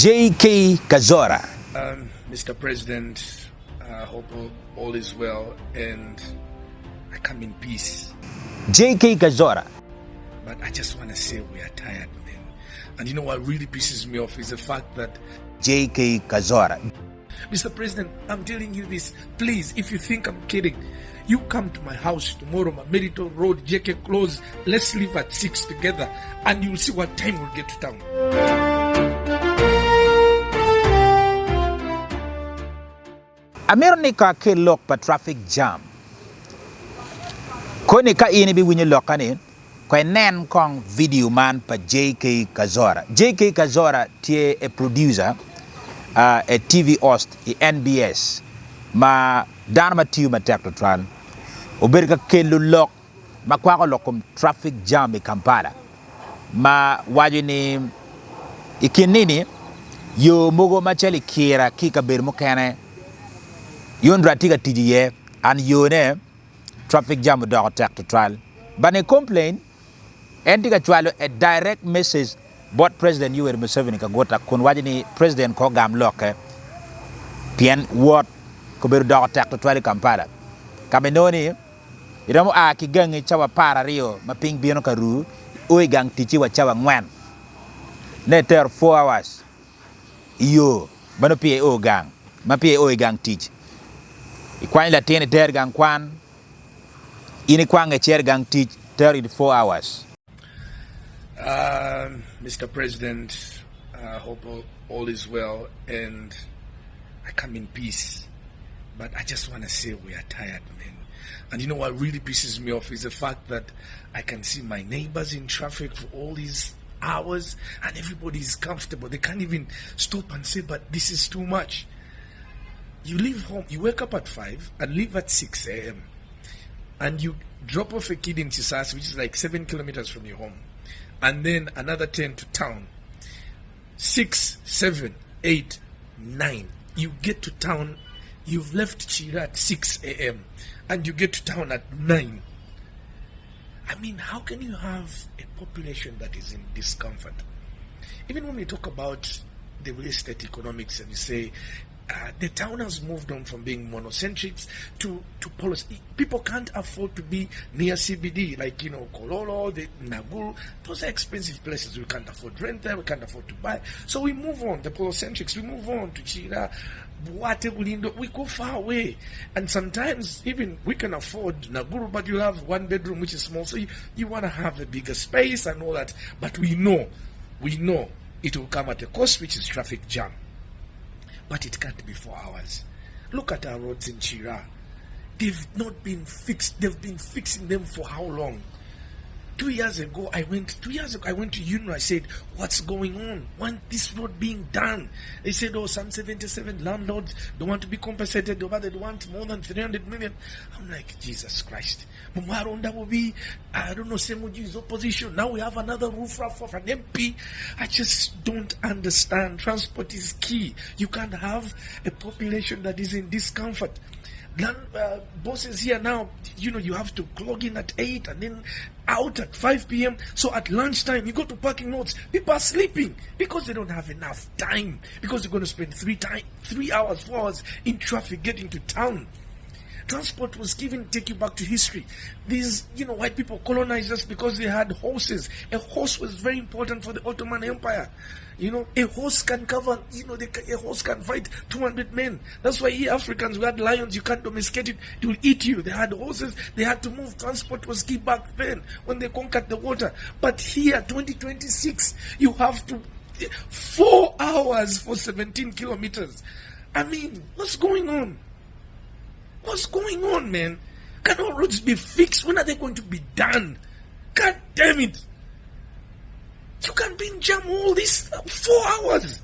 JK Kazora. Mister President I hope all is well and I come in peace. JK Kazora. But I just wanna say we are tired man and you know what really pisses me off is the fact that. JK Kazora. Mister President I'm telling you this please if you think I'm kidding you come to my house tomorrow Mamerito road JK close let's leave at 6 together and you'll see what time we'll get to town. Amito ni ka akel lok pa traffic jam koni ka in ibiwinyo lokka ni Kong inen kong vidio man pa JK Kazora. JK Kazora tye a producer, a TV host i NBS ma dano ma tiyo matek tutwal. Obedo ka kelo lok ma kwako lok kom traffic jam i Kampala ma waco ni i kin nini yo mogo macalo i Kira ki i kabedo mukene Yundra tye ka tic iye and yone Traffic jam odoko tek tutwal. But i complain, en tye ka cwalo a direct message bot President Yoweri Museveni Kaguta kun waco ni President kong ogam lokke pien wot kobedo doko tek tutwal i Kampala ka ma inongo ni iromo a ki gangi cawa 12 ma piny bino ka ru o i gang ticci wa cawa angwen ne itero 4 hours i yo ma nongo peya io gang, ma peya io i gang tic. Ikwanyo latin itero i gang kwan, in ikwange icito i gang tic tero in 4 hours. Mister President, I hope all is well and I come in peace but I just wanna say we are tired man and you know what really pisses me off is the fact that I can see my neighbors in traffic for all these hours and everybody is comfortable they can't even stop and say but this is too much you leave home you wake up at 5 and leave at 6 a.m and you drop off a kid in Chisasi which is like 7 kilometers from your home and then another 10 to town 6 7 8 9 you get to town you've left Chira at 6 a.m and you get to town at 9 I mean, how can you have a population that is in discomfort? Even when we talk about the real estate economics and you say uh, the town has moved on from being monocentric to, to policy. People can't afford to be near CBD, like, you know, Kololo, the Naguru. Those are expensive places. We can't afford rent there. We can't afford to buy. So we move on, the polocentrics, we move on to Chira, Buwate, Bulindo. We go far away. And sometimes even we can afford Naguru, but you have one bedroom, which is small. So you, you want to have a bigger space and all that. But we know, we know it will come at a cost, which is traffic jam. But it can't be 4 hours. Look at our roads in Chira. They've not been fixed. They've been fixing them for how long? 2 years ago, I went, 2 years ago, I went to UNRA. I said, what's going on? When this road being done? They said, oh, some 77 landlords don't want to be compensated. They want more than 300 million. I'm like, Jesus Christ. Mwaronda will be, I don't know, Ssemujju is opposition. Now we have another roof of an MP. I just don't understand. Transport is key. You can't have a population that is in discomfort. Land, uh, bosses here now, you know, you have to clog in at 8 and then out at 5 p.m. So at lunchtime, you go to parking lots, people are sleeping because they don't have enough time because you're going to spend three time, three hours, four hours in traffic getting to town. Transport was given, take you back to history. These, you know, white people colonized us because they had horses. A horse was very important for the Ottoman Empire. You know, a horse can cover, you know, they, a horse can fight 200 men. That's why here Africans, we had lions, you can't domesticate it, it will eat you. They had horses, they had to move. Transport was key back then when they conquered the water. But here, 2026, you have to, four hours for 17 kilometers. I mean, what's going on? What's going on, man? Can all roads be fixed? When are they going to be done? God damn it. You can be in jam all these 4 hours.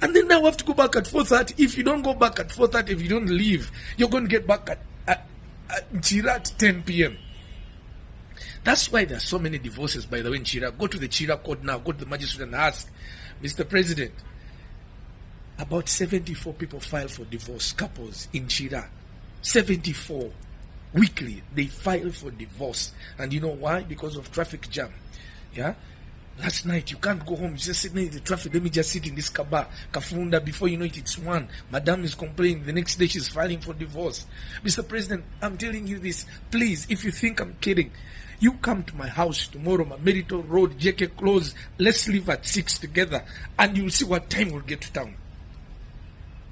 And then now we have to go back at 4.30. If you don't go back at 4.30, if you don't leave, you're going to get back at, at, at Chira at 10 p.m. That's why there are so many divorces, by the way, in Chira. Go to the Chira court now. Go to the magistrate and ask, Mr. President, about 74 people file for divorce, couples in Chira. 74 weekly, they file for divorce. And you know why? Because of traffic jam. Yeah? Last night you can't go home, you just sitting in the traffic, let me just sit in this kaba, kafunda, before you know it, it's one. Madam is complaining, the next day she's filing for divorce. Mr. President, I'm telling you this, please, if you think I'm kidding, you come to my house tomorrow, Mamerito Road, JK Close, let's leave at 6 together, and you'll see what time we'll get to town.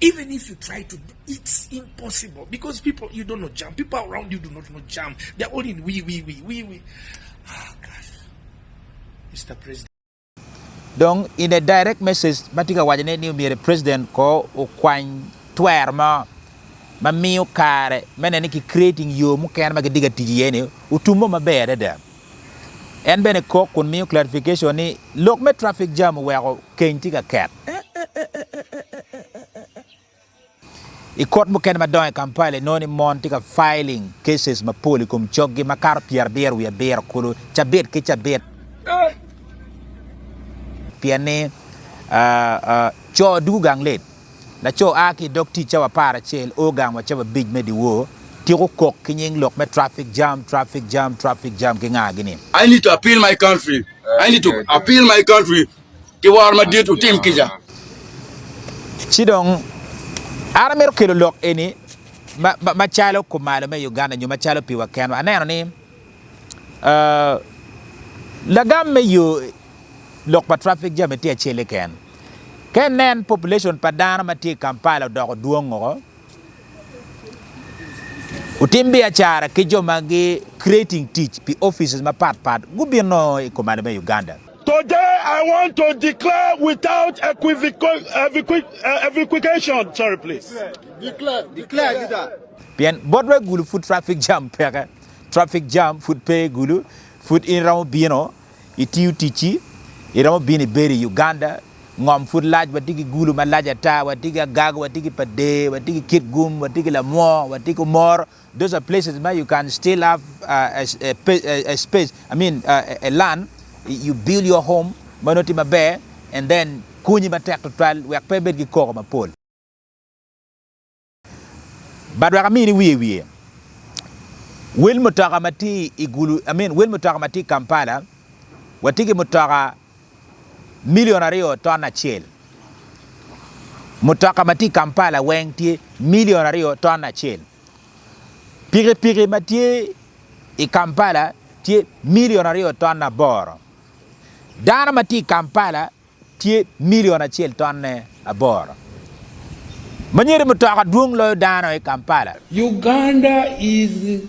Even if you try to, it's impossible because people, you don't know jam. People around you do not know jam. They're all in we, we, we, we, we. Ah, gosh. Mister President. Dong in a direct message ma tye ka waco ne ni myero president ko okwany twero mo ma miyo kare me neno ni ki creating yo mukene ma gitye ka tic iye ni otumo maber adada. En bene kok kun miyo clarification ni lok me traffic jam oweko keny tye ka ket. I kot mukene madongo i Kampala inongo ni mon tye ka filing cases mapol i kom coggi makato pyerabiro wiye abiro kulu cabit ki cabit pien ni co dugo gang late. Laco a ki i dog tic cawa aparacel o gang wa cawa abic me dyewor tiko kok ki nying lok me traffic jam, traffic jam, traffic jam ki nga gini. I need to appeal my country, I need to appeal my country Ki woro madit, wutim kica. Ci dong, an amito kelo lok eni macalo kumalo me Uganda nyo macalo piwa kenwa. Aneno ni lagam me yo lok pa traffic jam tye acel keken. Ka inen population pa dano ma tye i Kampala odoko dwong woko, Otim biacara ki jo ma gi creating tic pi offices mapat pat gubino i kumalo me Uganda. Today I want to declare without equivocation, sorry please. Pien botwa i Gulu pud traffic jam peke, traffic jam pud pe i Gulu, pud in iromo bino Itiyo ticci, iromo bino ibedo i Uganda, ngom pud lac, watye ki Gulu malac ata, watye ki Agago, watye ki Pader, watye ki Kitgum, watye ki Lamwo, watye ki Omoro, those are places ma you can still have a, a, a space, I mean a land, you build your home ma nongo tye maber and then konyi matek tutwal wek pe ibed ki koko mapol. But wek amini wiye wiye, wel mutoka ma tye i Gulu, I mean wel mutoka ma tye i Kampala, watye ki mutoka million aryo ton acel. Mutoka ma tye i Kampala weng tye million aryo ton acel. Pikipiki ma tye i Kampala tye million aryo ton aboro. Dano ma tye i Kampala tye milion acel tonne aboro. Ma nyeri mutoka dwong loyo dano i Kampala. Uganda is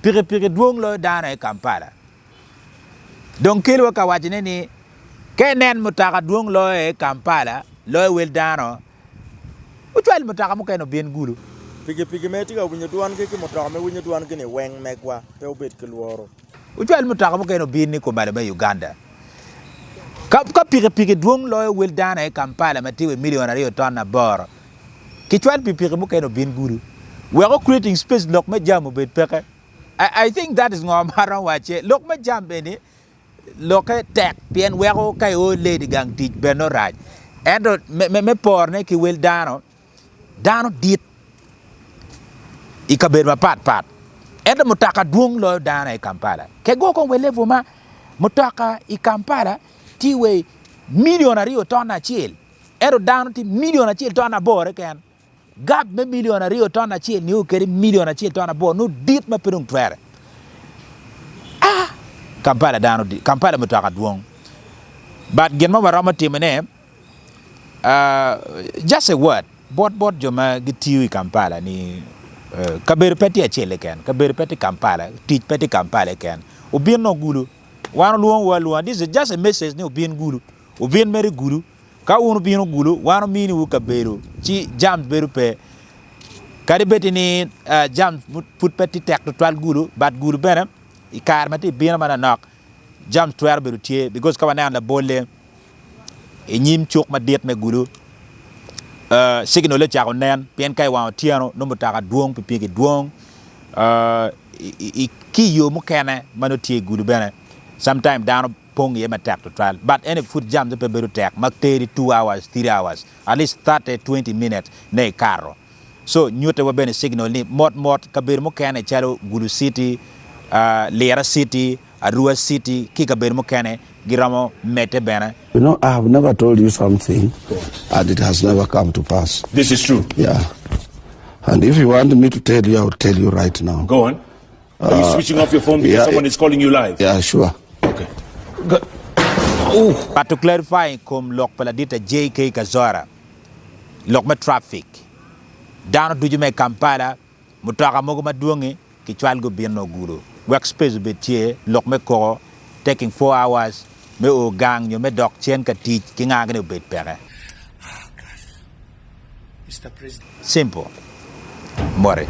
Pikipiki dwong loyo dano i Kampala. Dong keliwa ka wacone ni ka inen mutoka dwong loyo i Kampala loyo wel dano, wucwal mutoka mukene obin gulu. Pikipiki ma itye ka winyo dwangi ki mutoka ma iwinyo dwangi-ni weng megwa, pe wubed ki lworo. Wucwal mutoka mukene obin ni kumalo me Uganda. Ka, ka pikipiki dwong loyo wel dano i Kampala ma tye wa i milion aryo ton aboro, kicwal pikipiki mukene obin gulu. Wek o creating space lok me jam obed peke. I, I think that is ngo ma aromo wacce. Lok me jam eni lokke tek pien weko ka io late i gang tic bene nongo rac. Ento me, me, me porone ki wel dano, Dano dit i kabedo mapat pat ento mutoka dwong loyo dano i Kampala. Ke go kong wa level ma mutoka i Kampala tye wa i milion aryo ton acel ento dano tye milion acel ton aboro keken. Gap me milion aryo ton acel nio kede milion acel ton aboro nongo dit ma pe dong twere. Ah! Kampala dano dit, Kampala mutoka dwong. But gin ma waromo timone Just a word bot bot jo ma gitiyo i Kampala ni kabedo pe tye acel keken, kabedo pe tye Kampala, tic pe tye Kampala keken. Obin nongo Gulu, wan olwongowu alwonga, this is just a message ni obin Gulu, obin mere Gulu, ka wun wubino Gulu wan ominiwu kabedo ci jams bedo pe. Kadi bed ni jams pud pe tye tek tutwal Gulu but Gulu bene i kare ma tye bino manonok jams twero bedo tye because ka waneno labolle i nyim cuk madit me Gulu, ciginale ocako nen pien ka i wang otyeno nongo mutoka dwong, pikipiki dwong ki i yo mukene ma nongo tye i Gulu bene sometime dano pong iye matek tutwal but eni pud jam pe bedo tek ma teri two hours, three hours at least 30, 20 minutes ne ikato. So nyute wa bene signal ni mot mot kabedo mukene calo Gulu city. Lira City, Arua City ki i kabedo mukene giromo medde bene. You know, I have never told you something and it has never come to pass. This is true. Yeah. And if you want me to tell you, I will tell you right now. Go on. Are you switching off your phone because yeah, someone is calling you live? Yeah, sure. Okay. Go. Oh. But to clarify i kom lok pa ladit JK Kazora, lok me traffic, dano ducu ma i Kampala, mutoka mogo madwongi kicwal gubino gudo wek space obed tye, lok me koko taking four hours me o gang nyo me dok cen ka tic ki nga gini obed peke. Simple. Moti.